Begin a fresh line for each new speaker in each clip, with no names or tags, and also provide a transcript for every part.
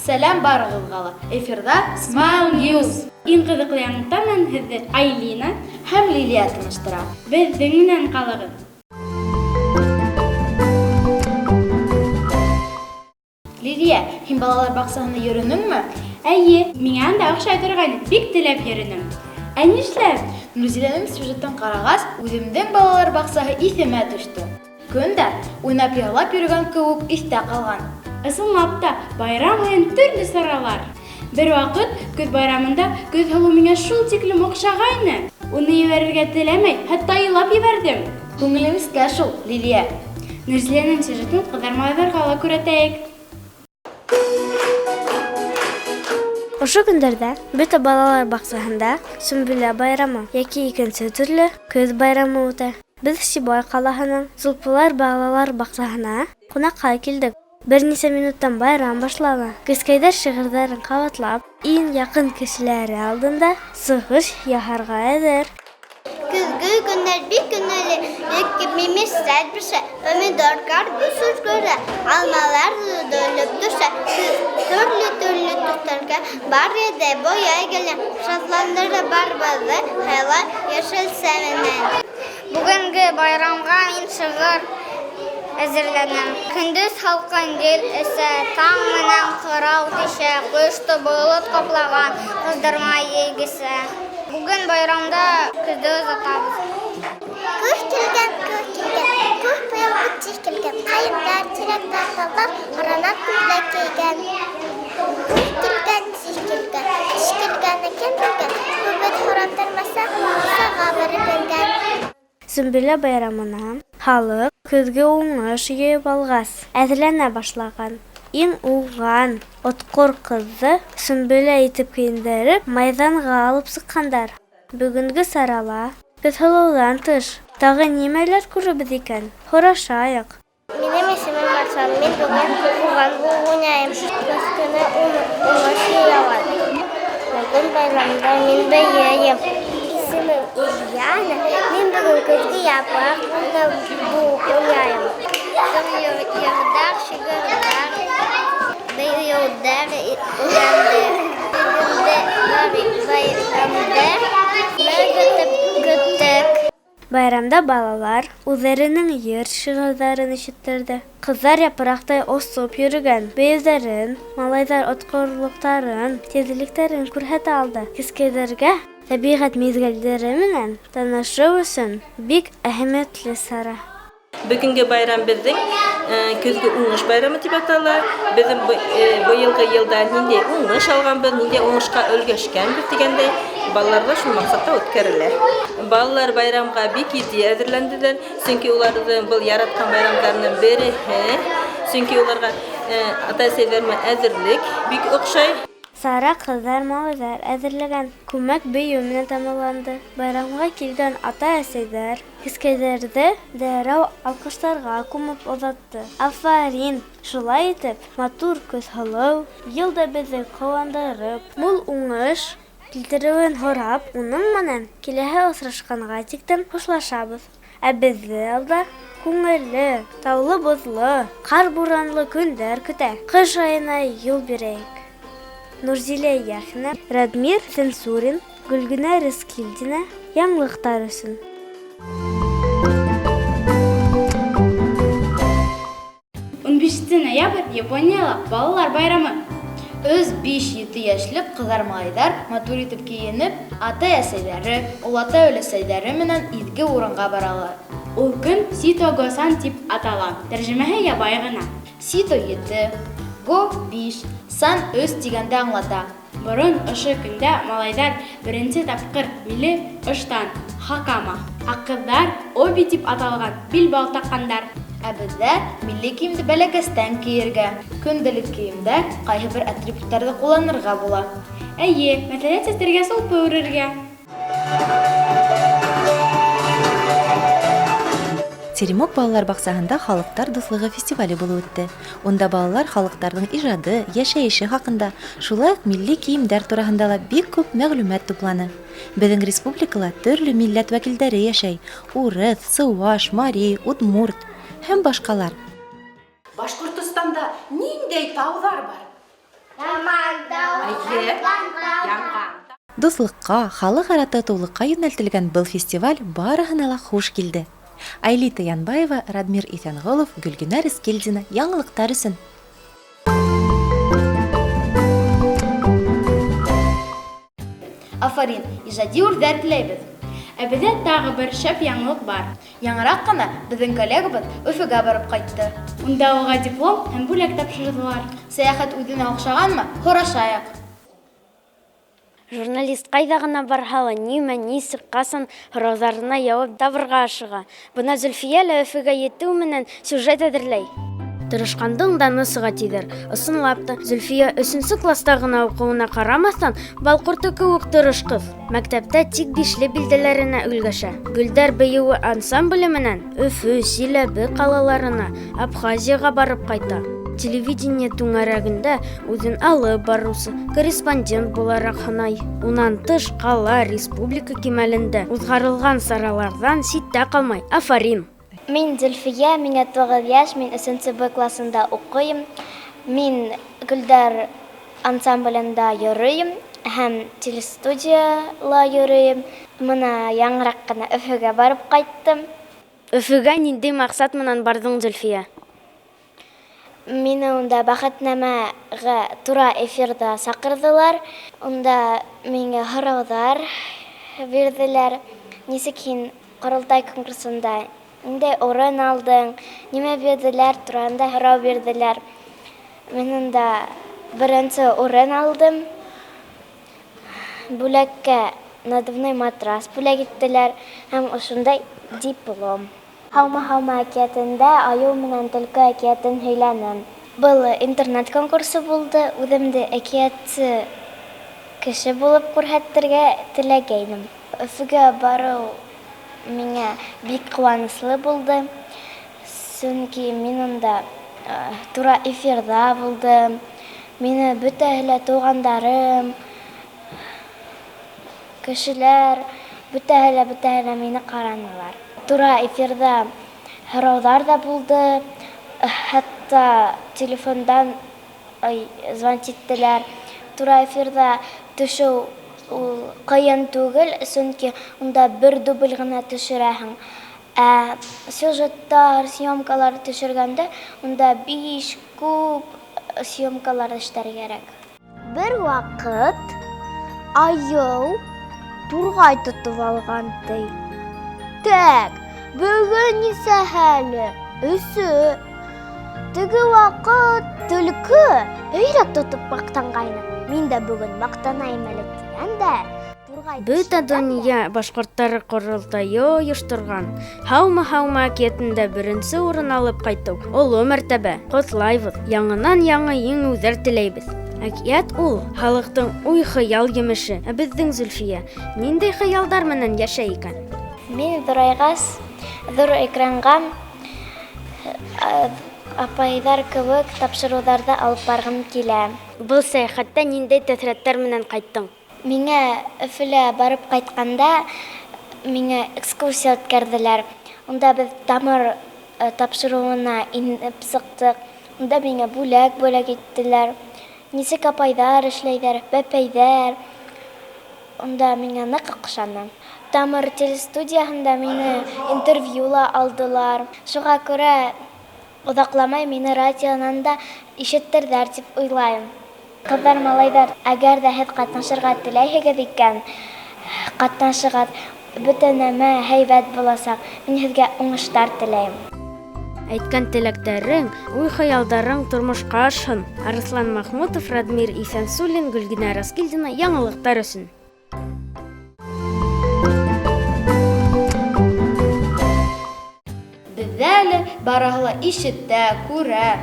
Сәләм барығыҙға ла! Эфирҙа Smile News!
Иң ҡыҙыҡлы яңылыҡтар менән һеҙҙе Айлина
һәм Лилия таныштыра.
Беҙҙең менән ҡалығыҙ!
Лилия, һин балалар баҡсаһына йөрөнөңмө?
Эйе, миңә анда оҡшай торғайны, бик теләп йөрөнөм. Ә нишләп?
Нурзиләнең сюжетын ҡарағас, үҙемдең балалар баҡсаһы иҫемә төштө. Көн дә уйнап-йырлап йөрөгән кеүек иҫтә ҡалған.
Ысынлап та, байрам һайын төрлө саралар. Бер ваҡыт көҙ байрамында Көҙһылыу миңә шул тиклем оҡшағайны. Уны ебәрергә теләмәй, хатта илап ебәрҙем.
Күңеле нескә шул, Лилиә.
Нурзиләнең сюжетын ҡыҙҙар-малайҙарға ла күрһәтәйек.
Ошо көндәрҙә бөтә балалар баҡсаһында Сөмбөлә байрамы йәки икенсе төрлө Көҙ байрамы үтә. Беҙ Сибай ҡалаһының Сулпылар балалар баҡсаһына ҡунаҡҡа килдек. Бер нисә минуттан байрам башлана. Кескәйҙәр шиғырҙарын ҡабатлап, иң яҡын кешеләре алдында сығыш яһарға әҙер.
Көҙгө көннәр бик күңелле, бик мимештәр пешә, помидор, карбуз өлгөрә, алмалар өлөп төшә, төрлө-төрлө төҫтәргә бар иде буяй гөле, шатландырды барыбыҙҙы һыйлы йәшелсә менән.
Бөгөнгө байрамға мин шиғыр әҙерләнем. Көндөҙ һалҡын ел эсә, таң менән ҡырау төшә, ҡояшты болот ҡаплаған, ҡыҙҙырма йәйгесә. Бөгөн байрамда көҙҙө оҙатабыҙ.
Көҙ килгән, көҙ килгән, көҙ быйыл бик тиҙ килгән. Ҡайындар, тирәктәр, талдар һоранап күлдәк кейгән. Көҙ килгән, тиҙ килгән, тиҙ килгәне кем белгән? Күбеҙ һорап тормаса, баҡсаға барып ингән.
Сөмбөлә байрамына халыҡ көҙгө уңыш йыйып алғас әҙерләнә башлаған. Иң уңған, отҡор ҡыҙҙы Сөмбөлә итеп кейендереп, майҙанға алып сыҡҡандар. Бөгөнгө сарала Көҙһылыуҙан тыш тағы нимәләр күрербеҙ икән? Һорашайыҡ.
Минең исемем Арслан. Мин бөгөн уңған булып уйнайым. Көҙ көнө уңыш йыялар. Бөгөн байрамда мин бейейем. Исемем Ильяна. Мин бөгөн көҙгө япраҡ булып уйнайым. Йырҙар, шиғырҙар, бейеүҙәр өйрәндек. Бөгөнгө байрамды ныҡ көттөк.
Байрамда балалар үҙҙәренең йыр-шиғырҙарын ишеттерҙе. Ҡыҙҙар япраҡтай осоп йөрөгән бейеүҙәрен, малайҙар отҡорлоҡтарын, тиҙлектәрен күрһәтә алды. Кескәйҙәргә тәбиғәт миҙгелдәре менән танышыу өсөн бик әһәмиәтле сара.
Бөгөнгө байрам беҙҙең көҙгө уңыш байрамы тип атала. Беҙҙең быйылғы йылда ниндәй уңыш алғанбыҙ, ниндәй уңышҡа өлгәшкәнбеҙ тигәндәй балаларға шул маҡсатта үткәрелә. Балалар байрамға бик етди әҙерләнделәр, сөнки уларҙың был яратҡан байрамдарының береһе, сөнки уларға ата-әсәйҙәр менән әҙерлек бик оҡшай.
Сара ҡыҙҙар, малайҙар әҙерләгән күмәк бейеү менән тамамланды. Байрамға килгән ата-әсәйҙәр кескәйҙәрҙе дәррәү алҡыштарға күмеп оҙатты. Афарин! Шулай итеп, матур Көҙһылыу йыл да беҙҙе ҡыуандырып, мул уңыш килтереүен һорап, уның менән киләһе осрашҡанға тиклем хушлашабыҙ. Ә беҙҙе алда күңелле, таулы-боҙло, ҡар-буранлы көндәр көтә. Ҡыш айына юл бирәйек. Нурзилә Яхина, Радмир Сенсурин, Гөлгенә Рыскилдина. Яңылыҡтар өсөн.
15 ноябрь Японияла балалар байрамы.
Өс, биш, ете йәшлек ҡыҙҙар-малайҙар матур итеп кейенеп, атай-әсәйҙәре, олатай-өләсәйҙәре менән изге урынға баралар.
Ул көн Сито-Госан тип атала. Тәржемәһе ябай ғына.
Сито ете, го биш, сан өс тигәнде аңлата.
Борон ошо көндә малайҙар беренсе тапҡыр милли ыштан, хакама, ә ҡыҙҙар оби тип аталған билбау таҡҡандар.
Ә беҙҙә милли кейемде бәләкәстән кейергә, көндәлек кейемдә ҡайһы бер атрибуттарҙы ҡулланырға була.
Эйе, мәҫәлән, сәстәргә сулпы үрергә.
Теремок балалар баҡсаһында халыҡтар дуҫлығы фестивале булып үтте. Унда балалар халыҡтарҙың ижады, йәшәйеше хаҡында, шулай уҡ милли кейемдәр тураһында ла бик күп мәғлүмәт тупланы. Беҙҙең республикала төрлө милләт вәкилдәре йәшәй: урыҫ, сыуаш, мари, удмурт һәм башҡалар.
Башҡортостанда ниндәй тауҙар бар?
Ямантау, Арыҫлантау.
Дуҫлыҡҡа, халыҡ-ара татыулыҡҡа йүнәлтелгән был фестиваль барыһына ла хуш килде. Айлита Янбаева, Радмир Иҫәнғолов, Гөлгенә Рыскилдина яңылыҡтар өсөн.
Афарин, ижади үрҙәр теләйбеҙ.
Ә беҙҙә тағы бер шәп яңылыҡ бар.
Яңыраҡ ҡына беҙҙең коллегабыҙ Өфөгә барып ҡайтты.
Унда уға диплом һәм бүләк тапшырҙылар.
Сәйәхәт үҙенә оҡшағанмы? Һорашайыҡ.
Журналист ҡайҙа ғына барһа ла, нимә, нисек, ҡасан һорауҙарына яуап табырға ашыға. Бына Зөлфиә лә Өфөгә етеү менән сюжет әҙерләй. Тырышҡандың даны сыға тиҙәр. Ысынлап та, Зөлфиә өсөнсө класта ғына уҡыуына ҡарамаҫтан, бал ҡорто кеүек тырыш ҡыҙ. Мәктәптә тик бишле билдәләренә өлгәшә. Гөлдәр бейеүе ансамбле менән Өфө, Силәбе ҡалаларына, Абхазияға барып ҡайта. Телевидение түңәрәгендә үҙен алып барыусы, корреспондент булараҡ һанай. Унан тыш ҡала, республика кимәлендә уҙғарылған сараларҙан ситтә ҡалмай. Афарин!
Мин Зөлфиә, миңә 9 йәш, мин 3 Б классында уҡыйым. Мин Гөлдәр ансамблендә йөрөйөм һәм телестудияла йөрөйөм. Бына яңыраҡ ҡына Өфөгә барып ҡайттым.
Өфөгә ниндәй маҡсат менән барҙың, Зөлфиә?
Мине унда бәхетнамәгә тура эфирҙа саҡырҙылар. Унда миңә һорауҙар бирҙеләр. Нисек һин ҡоролтай конкурсында ниндәй урын алдың, нимә бирҙеләр тураһында һорау бирҙеләр. Мин унда беренсе урын алдым. Бүләккә надувной матрас бүләк иттеләр һәм ошондай диплом. Һаумы-һаумы әкиәтендә айыу менән төлкө әкиәтен һөйләнем. Был интернет конкурсы булды. Үҙемде әкиәтсе кеше булып күрһәтергә теләгәйнем. Өфөгә барыу миңә бик ҡыуаныслы булды. Сөнки мин унда тура эфирҙа булдым. Мине бөтәһе лә туғандарым, кешеләр, бөтәһе лә мине ҡаранылар. Тура эфирҙа һорауҙар ҙа булды, хатта телефондан звонить иттеләр. Тура эфирҙа төшөү ул ҡыйын түгел, сөнки унда бер дубль ғына төшөрәһең. Ә сюжеттар, съемкалар төшөргәндә унда биш күп съемкалар эшләргә кәрәк. Бер ваҡыт айыу турғай тотоп алған ти. Тәк, бөгөн нисәһе әле? Өсө. Теге ваҡыт төлкө өйрәк тотоп маҡтанғайны. Мин дә бөгөн маҡтанайым әле тигән дә, турғай
Бөтә
төшкән дә.
донъя башҡорттары ҡоролтайы ойошторған Һаумы-һаумы әкиәтендә беренсе урын алып ҡайтыу оло мәртәбә. Ҡотлайбыҙ, яңынан-яңы еңеүҙәр теләйбеҙ. Әкиәт ул халыҡтың уй-хыял емеше. Ә беҙҙең Зөлфиә ниндәй хыялдар менән йәшәй икән?
Мин ҙурайғас, ҙур экранға апайҙар кеүек тапшырыуҙарҙы алып барғым килә.
Был сәйәхәттә ниндәй тәьҫораттар менән ҡайттың?
Миңә Өфөлә барып ҡайтҡанда миңә экскурсия үткәрҙеләр. Унда беҙ тамыр тапшырыуына инеп сыҡтыҡ. Унда миңә бүләк бүләк иттеләр. Нисек апайҙар эшләйҙәр, бәпәйҙәр. Унда миңә ныҡ оҡшаны. Тамыр телестудияһында мине интервьюла алдылар. Шуға күрә оҙаҡламай мине радионан да ишеттерҙәр тип уйлайым. Ҡыҙҙар, малайҙар, әгәр ҙә һеҙ ҡатнашырға теләйһегеҙ икән, ҡатнашығыҙ. Бөтә нәмә һәйбәт буласаҡ. Мин һеҙгә уңыштар теләйем.
Әйткән теләктәрең, уй-хыялдарың тормошҡа ашһын. Арыҫлан Мәхмүтов, Радмир Иҫәнсуллин, Гөлгенә Раскилдина яңылыҡтар өсөн.
Беҙҙә әле барыһы ла ишетә, күрә.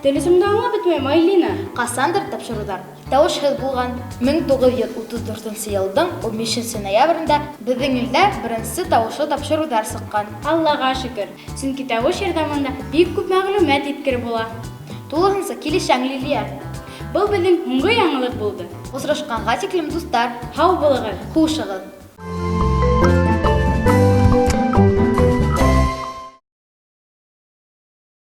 Телесымды аңлап бөтмәйем, Айлина.
Ҡасандыр тапшырыуҙар тауышһыҙ булған. Мең туғыҙ йөҙ утыҙ дүртенсе йылдың ун бишенсе ноябрендә беҙҙең илдә беренсе тауышлы тапшырыуҙар сыҡҡан.
Аллаға шөкөр, сөнки тауыш ярҙамында бик күп мәғлүмәт еткереп була.
Тулыһынса килешәң, Лилиә.
Был беҙҙең һуңғы яңылыҡ булды.
Осрашҡанға тиклем, дуҫтар.
Һау булығыҙ.
Хушығыҙ.